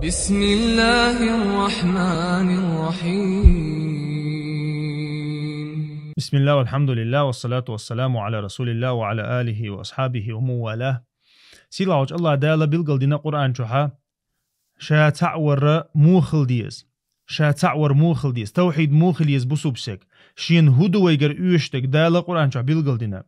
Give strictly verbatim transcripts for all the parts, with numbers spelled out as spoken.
بسم الله الرحمن الرحيم. بسم الله والحمد لله والصلاة والسلام على رسول الله وعلى آله وأصحابه ومن والاه. Сийлахьчу Аллах Дала билгалдина Къуръан чохьа, ша цхьаъ варра муха хила деза. Ша цхьаъ вар муха хила деза. Тавхьид муха хила еза бусубсег. Шена хӀу ду вайгара оьшург Дала Къуръан чохь билгалдина.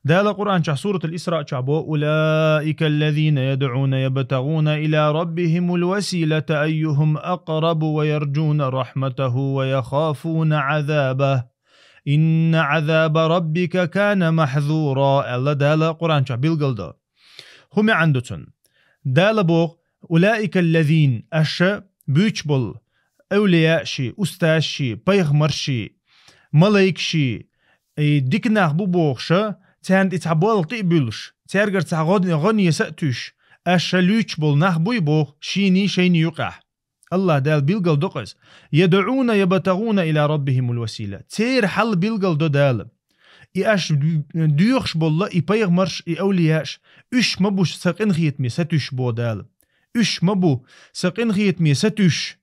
Дала Къуръан чохь Суратул Исраъ чохь бо: أولئك الذين يدعون يبتغون إلى ربهم الوسيلة أيهم أقرب ويرجون رحمته ويخافون عذابه إن عذاب ربك كان محذورا аьлла Дала Къуръан чохь билгалдо. ХӀун маьӀна ду цунна? Дала боху: أولئك الذين аша буьйцуш болу эвлияаши, устазаши, пайхамарши, малайкаши, и дика нах бу бохуша, царна тӀе цхьа болх тӀе а буьллуш, цаьргара цхьа гӀо-, гӀо-, неса а туьйсуш, аша луьйцуш болу нах буй боху шийний шайний юкъахь. Аллах Дала билгалдо-кх иза: يدعون يبتغون إلى ربهم الوسيلة. Церан хьал билгалдо Дала. И аша доьхуш болла и пайхамарш, и эвлияаш, уьш ма бу сан къинхетаме сатуьйсуш бо Дала. Уьш ма бу сан къинхетаме сатуьйсуш.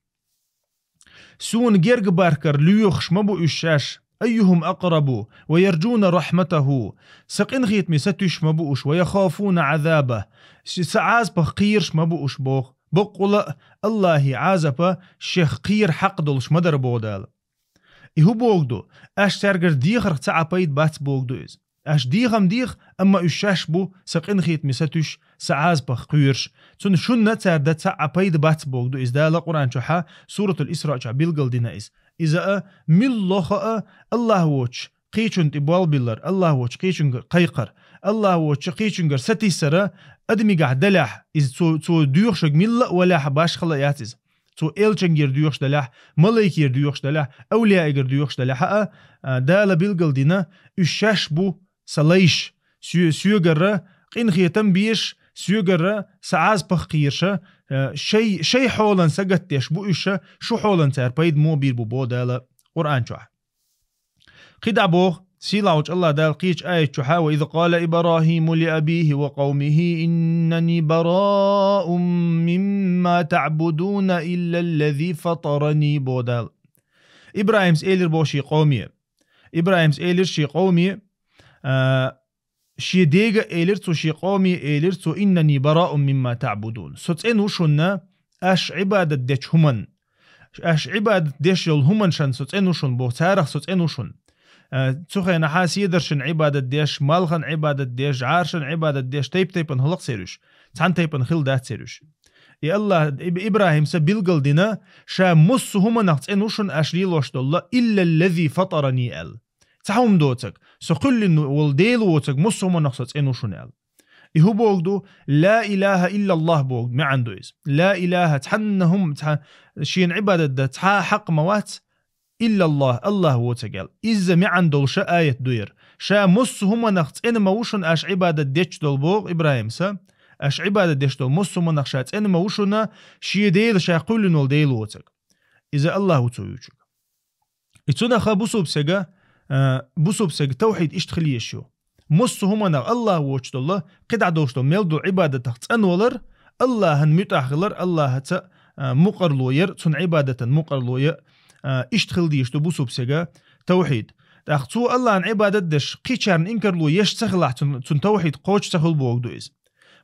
Суна герга баркар лоьхуш ма бу уьш шаьш. أيهم أقرب ويرجون رحمته. Сан къинхетаме сатуьйсуш ма бу уьш. ويخافون عذابه. Сан Ӏазапах кхоьруш ма бу уьш боху. Баккъала а Аллахьан Ӏазапа шех кхера хьакъ долуш ма дара боху Дала. И хӀун боху ду? Аша цаьргара дехарх цхьа а пайда бац боху ду иза. Аша дехам деха, амма уьш шаьш бу сан къинхетаме сатуьйсуш, сан Ӏазапах кхоьруш. Цунна шуна цара дан цхьа а пайда бац боху ду иза Дала Къуръан чохьа Суратул Исраъ чохь билгалдина иза. Иза а милла лоха а Аллах воцуш кхечунна тӀе болбиллар, Аллах воцуш кхечуьнгара кхайкхар, Аллах воцуш кхечуьнгара сатийсара адамигахь далехь, иза цо, цо доьхушаг милла а валехь башхала а яц иза. Цо элчангара доьхуш далехь, малайкера доьхуш далехь, эвлияигара доьхуш далехь а, а, Дала билгалдина, уьш шаьш бу сан лайш, соь-, соьгара къинхетам беш, соьгара сан Ӏазапах кхоьруша, а, шай, шай хьолан сагатдеш бу уьш, шу хьолан цара пайда мо бийр бу бо Дала Къуръан чохь. КхидӀа боху, сийлахьчу Аллах Дала кхечу аят чохьа: وإذ قال إبراهيم لأبيه وقومه إنني براء مما تعبدون إلا الذي فطرني бо Дала. ИбрахӀимс элира боху шен къоме. ИбрахӀимс элира шен къоме, а, шен дега а элира цо, шен къоме а элира цо: إنني براء مما تعبدون. Со цӀена ву шуна, аш Ӏибадат дечу хӀуманна. Аш Ӏибадат деш йолу хӀуманшан со цӀена ву шуна боху, царах со цӀена ву шуна. А, цу хенахьа седаршан Ӏибадат деш, малхан Ӏибадат деш, жӀаршан Ӏибадат деш, тайп-тайпана хӀаллакьцераш, цхьана тайпана хила дацераш. И Аллах Иб-, ИбрахӀимса билгалдина, ша муссу хӀуманах цӀена ву шуна аш лелош долла, إلا الذي فطرني аьлла. Цхьа хӀума доцург, со кхоьллина волу Дела воцург муссу хӀуманах со цӀена ву шуна аьлла. И хӀун боху ду? لا إله إلا الله боху, маьӀна ду иза. لا إله, цхьанна хӀума, цхьа, шена Ӏибадат дан цхьа хьакъ ма вац, إلا الله, Аллах воцург аьлла. Иза маьӀна долуша аят ду яра. Ша муссу хӀуманах цӀена ма ву шуна аш Ӏибадат дечу долу боху ИбрахӀимса. Аш Ӏибадат деш долу муссу хӀуманах ша цӀена ма ву шуна, шен Дела ша кхоьллина волу Дела воцург. Иза Аллах ву цо вуьйцург. И цунаха бусубсега, а, бусубсега тавхьид иштта хила езаш ю. Муссу хӀуманах Аллах воцуш долла, кхидӀа долуш долу мел долу Ӏибадатах цӀанвалар, Аллахьан муьтӀахь хилар, Аллахьаца, а, мукъарло яр, цунна Ӏибадатан мукъарло я, а, иштта хила дезаш ду бусубсега тавхьид. ТӀаккха цо Аллахьан Ӏибадат деш, кхечарна инкарло еш ца хилахь, цун, цун тавхьид кхочуш ца хуьлу боху ду иза.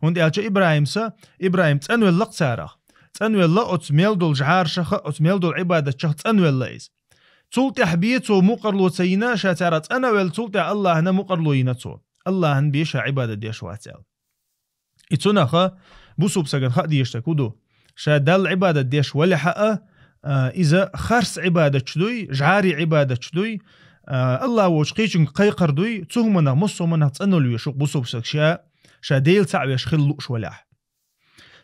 ХӀунда аьлча ИбрахӀимса, ИбрахӀим цӀанвелла-кх царах. ЦӀанвелла оцу мел долу жӀаршаха, оцу мел долу Ӏибадатчаха цӀанвелла иза. Цул тӀаьхьа бен цо мукъарло ца йина, ша царах цӀана а велла, цул тӀаьхьа Аллахьана мукъарло йина цо. Аллахьан бен ша Ӏибадат деш вац аьлла. И цунаха бусубсагана хаа дезаш дерг хӀун ду? Ша Далла Ӏибадат деш валехьа а, а, иза харц Ӏибадатчу дуй, жӀари Ӏибадатчу дуй, а, Аллах воцу кхечуьнга кхайкхар дуй, цу хӀуманах, муссу хӀуманах цӀанвала везаш ву-кх бусубсаг ша, ша Дела цхьаъ веш хила лууш валехь.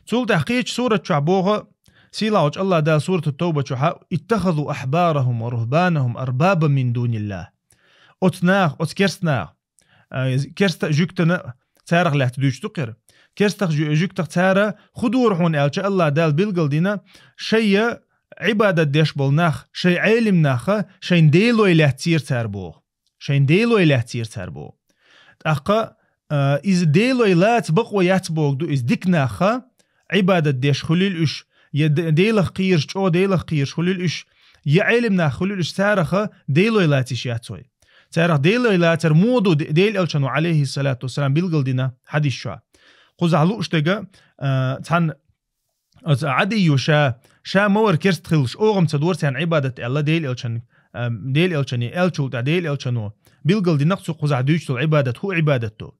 Цул тӀаьхьа кхечу сурат чохь боху, сийлахьчу Аллах Дала Суратут-Тавба чохьа: اتخذوا أحبارهم ورهبانهم أربابا من دون الله. Оцу наха, оцу керста наха, а, керста а, жуьгтана а, царах лаьцна дуьйцуш ду кхера. Керстах, жу-, жуьгтах цара хӀун дора хьуна аьлча, Аллах Дала билгалдина, шайя Ӏибадат деш болу нах, шайн Ӏелим наха, шайн делой лаьцнера цара боху. Шайн делой лаьцнера цара боху. ТӀаккха, а, иза делой лаца бакъо яц боху ду иза дика наха, Ӏибадат деш хуьлийла уьш, Я Делах кхераш, чӀо Делах кхераш хуьлийла уьш, я Ӏелим нах хуьлийла уьш, цараха Делой лаца йиш яц вай. Цараха Делой лацар муха ду, Делан Элчано, Ӏалайхи салату вассалам, билгал дина хьадис чу. Кхузахь лууш дерг, цхьана оцу Ӏадийо ша, ша ма вара керста хилла, оха-м ца дора царна Ӏибадат аьлла, Делан Элчан, Делан Элчане аьллачул тӀаьхьа Делан Элчано билгал дина-кх цу кхузахь дуьйцуш долу Ӏибадат, хӀун Ӏибадат ду.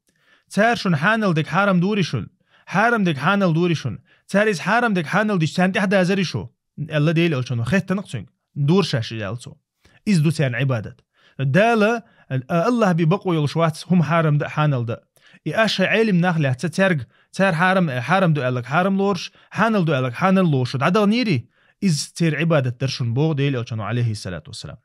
Цара шуна хьанал дерг хьарам дора шуна, хьарам дерг хьанал дора шуна. Цара иза хьарам дерг хьанал дича царна тӀаьхьа дазара шу, аьлла Делан Элчано, хеттина-кх цуьнга. Дора ша ши аьлла цо. Иза ду царна Ӏибадат. Дала, а, АллахӀ бен бакъо йолуш вац хӀума хьарам дан а, хьанал дан а. И аш шайн Ӏелим нах лаьцна цаьрга, цара хьарам, хьарам ду аьлларг хьарам лоруш, хьанал ду аьлларг хьанал лоруш дӀадаханийра, иза церан Ӏибадат дара шуна боху Делан Элчано, Ӏалайхи салату вассалам.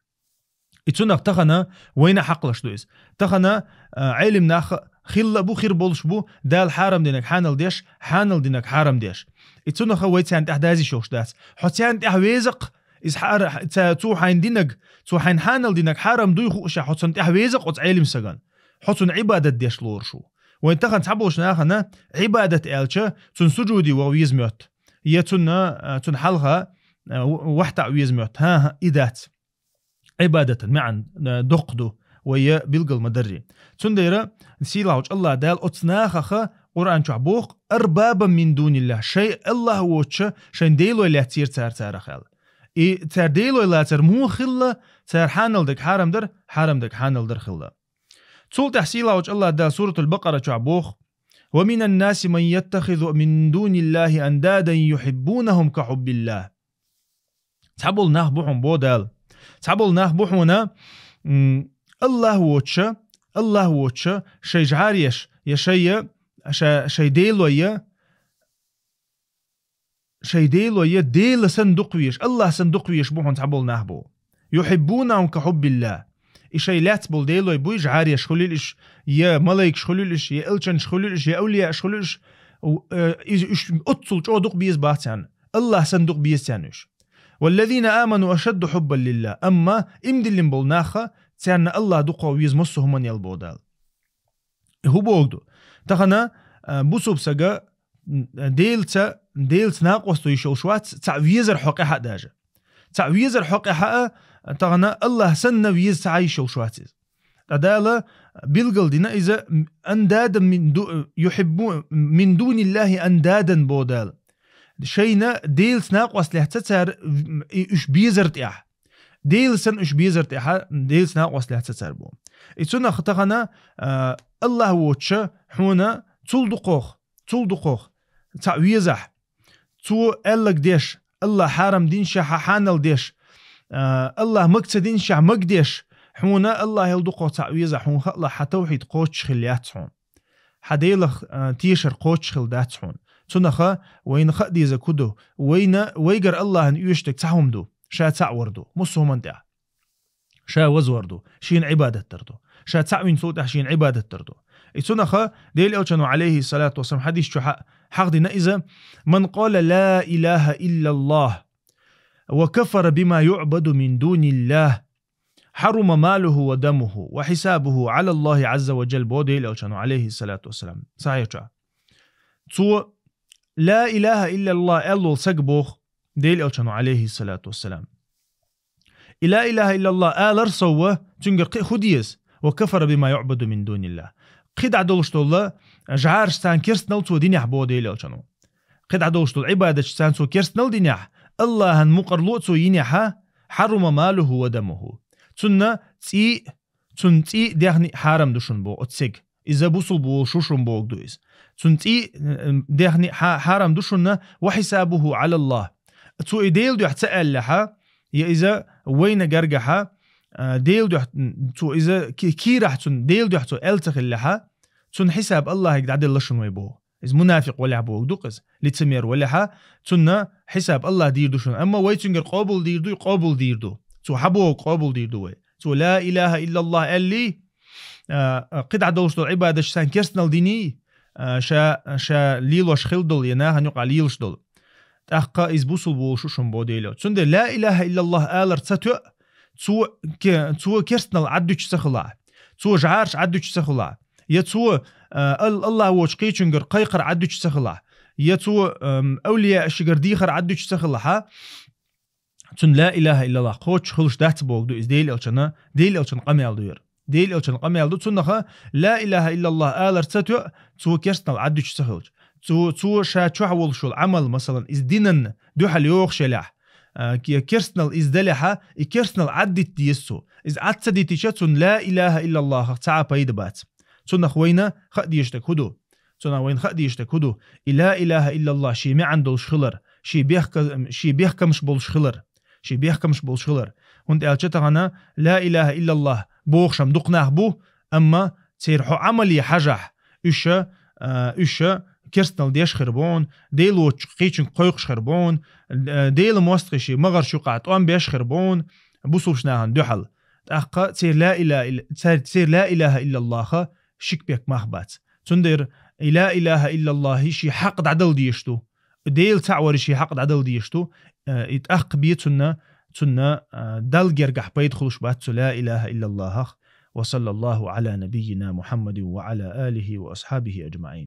И цунах тахана вайна хьакхалаш ду иза. Тахана, а, Ӏелим нах хилла а бу, хир болуш бу, Дала хьарам динарг хьанал деш, хьанал динарг хьарам деш. И цунаха вай царна тӀаьхьа даза йиш йолуш дац. Хьо царна тӀаьхьа веза-кх, иза хьара-, ца-, цо хьайна динарг, цо хьайна хьанал динарг хьарам дуй хууш, хьо цунна тӀаьхьа веза-кх оцу Ӏелим стагана. Хьо цунна Ӏибадат деш лоруш ву. Вайн тахана цхьаболчу нахана Ӏибадат аьлча, цунна сужуде ваха веза моьтту. Я цунна, а, цунна хьалха, а, в-, вахьтаӀа веза моьтту. ХӀан-хӀа, и дац. Ӏибадатан маьӀна, а, доккха ду, вай я билгал ма-дарри. Цундела сийлахьчу АллахӀ Дала оцу нахаха Къуръан чохь боху: «Арбабан мин дуниллахӀ», шайн АллахӀ воцуча, шайн делой лаьцнера цара царах аьлла. И цара делой лацар муха хилла, цара хьанал дерг хьарам дар, хьарам дерг хьанал дар хилла. Цул тӀаьхьа сийлахьчу АллахӀ Дала Суратул-Бакъара чохь боху: «Ва минан наси ман яттахизу мин дуниллахӀи андадан юхьиббунахӀум ка хьуббиллахӀ». Цхьаболу нах бу хьуна, бо Дала. Цхьаболу нах бу хьуна, м, АллахӀ воцуча, АллахӀ воцуча, шайн жӀареш, я шайн, я, ша-, шайн делой, я, шайн делой, я Дела санна дукха везаш, АллахӀ санна дукха везаш бу хьуна цхьаболу нах бу. «ЮхьиббунахӀум ка хьуббиллахӀ». И шайн лаьцна болу делой буй, жӀареш хуьлийла уьш, я малайкаш хуьлийла уьш, я элчанаш хуьлийла уьш, я авлияаш хуьлийла уьш, у-, э, иза уьш оццул чӀогӀа дукха беза бац царна. АллахӀ санна дукха беза царна уьш. «Валлазина аману ашадду хьуббан лиллахӀ». Амма имдиллина болу нахха, царна АллахӀ дукха веза массо а хӀуманел, бо Дала. И хӀун боху ду? Тахана, а, бусулба сага, м, Делаца, Делаца накъост йиш йолуш вац, цхьаъ везар хьокъехьа а даже. Цхьаъ везар хьокъехьа а, тахана АллахӀ санна веза ца Ӏа йиш йолуш вац иза. Ткъа Дала билгал дина иза, м, «андадан мин ду-, юхьиббу-, мин дуниллахӀи андадан», бо Дала. Шайна Делаца накъост лаьцна цара, м, и уьш безар тӀехь. Дела санна уьш безар тӀехьа, Делаца накъост лаьцна цара бу. И цунах тахана, а, АллахӀ воцуча хьуна цул дукхох, цул дукхох цхьаъ везахь. Цо аьллаг деш, АллахӀ хьарам динчахьа хьанал деш, а, АллахӀ маг ца динчахьа маг деш, хьуна АллахӀел дукхох цхьаъ везахь, хьуна хаалахь хьан тавхьид кхоччуш хилла яц хьуна. Хьан Делах, а, тешар кхоччуш хилла дац хьуна. Цунаха вайна хаа дезаг хӀун ду? Вайна, вайгара АллахӀана оьшург цхьа хӀума ду. Ша цхьаъ вар ду. Массо а хӀуманна тӀехь. Ша вазвар ду. Шена Ӏибадат дар ду. Ша цхьаъ вина цул тӀехь шена Ӏибадат дар ду. И цунаха Делан Элчано, Ӏалайхи салату вассалам, хьадис чу хьа-, хьахдина иза: «Ман къала ла илахӀа иллаллахӀ ва кафара бима юъбаду мин дуниллахӀ, хьарума малуху ва дамуху ва хьисабуху Ӏалаллахи Ӏазза ва джалла», бо Делан Элчано, Ӏалайхи салату вассалам. Сахьихь чу. Цо «Ла илахӀа иллаллахӀ» аьлла волу саг боху Делан Элчано, Ӏалайхи салату вассалам. И «Ла илахӀа иллаллахӀ» алар сов, цуьнгара кхин а хӀун деза? «Ва кафара бима юъбаду мин дуниллахӀ». Кхин дӀа долуш долу жӀараш царна керстанал цо динехь, бо Делан Элчано. Кхин дӀа долуш долу Ӏибадаташ царна цо керстанал динехь, АллахӀан мукъарло а цо йинехьа, хьарума малуху ва дамуху. Цунна цӀий а, цунна цӀий а, дехни а хьарам ду шуна боху оцу сага. Иза бусулба волуш ву шуна боху ду иза. Цунна цӀий а, дехни а хьа-, хьарам ду шуна, ва хьисабуху Ӏалаллахь. Цо и Делан дуьхьа ца аьллехьа, я иза вайна гаргахьа, а, Делан дуьхьа, цо иза ки-, кийрахь цунна Делан дуьхьа цо аьлла ца хиллехьа, цунна хьисаб АллахӀига дӀаделла шуна вай боху. Иза мунафикъ валехь боху ду-кх иза, лицемер валехьа, цунна хьисаб АллахӀ дийр ду шуна. Амма вай цуьнгара къобал дийр ду, къобал дийр ду. Цо хьан боху къобал дийр ду вай. Цо ла илахӀа иллаллахӀ аьллий, а, а, кхидӀа долуш долу Ӏибадаташ царна керстанал диний, а, ша, ша лелош хила долу, я нахана юкъахь лелаш долу. ТӀаккха иза бусулба волуш ву шуна боху Делан. Цундела ла илахӀа иллаллахӀ алар ца тоьа, цо ке-, цо керстанал Ӏаддуьтуш ца хилахь, цо жӀараш Ӏаддуьтуш ца хилахь, я цо, а, Ал-, АллахӀ воцу кхечуьнгара кхайкхар Ӏаддуьтуш ца хилахь, Я цо, эм, авлияашкара дийхар Ӏаддича ца хилахь, цунна ла илаха иллаллах кхочуш хилуш дац бохург ду иза Делан элчана, Делан элчана къамел ду яра. Делан элчана къамел ду, цунах ла илаха иллаллах алар ца тоьа, цо керстанал Ӏаддича ца хилча. Цо, цо ша чохь волуш йолу Ӏамал, масалан, иза динан дуьхьал йогӀуш елахь, а, ке-, керстанал иза делахьа, и керстанал Ӏаддита деза цо. Иза Ӏад ца дитича, цунна ла илаха иллаллахах цхьа а пайда бац. Цунах вайна хаа дезаш дерг хӀун ду? Цунах вайна хаа дезаш дерг хӀун ду? И ла илаха иллаллах шен маьӀна долуш хилар, шен бехка-, шен бехкамаш болуш хилар, шен бехкамаш болуш хилар. ХӀунда аьлча тахана ла илаха иллаллах бохуш-м дукха нах бу, амма церан хьо Ӏамале хьажахь, уьш, а, уьш керстанал деш хир бу хьуна, Дела воцчу кхечуьнга кхойкхуш хир бу хьуна, а, Делан мостагӀий шен магӀарш юкъахь тӀом беш хир бу хьуна, бусулбачу нахана дуьхьал. ТӀаккха церан ла иля-, ил-, цер-, церан ла илаха иллаллаха ши кепек мах бац. Цундела и ла илаха иллаллахи шен хьакъ дӀадала дезаш ду. Дела цхьаъ варан шен хьакъ дӀадала дезаш ду. Э, и тӀаккха бен цунна, цунна, э, Далла гергахь пайда хуьлуш бац цу ла илаха иллаллахах. Ва саллаллаху Ӏала набиййина Мухьаммадин ва Ӏала алихи ва асхьабихи аджмаӀин.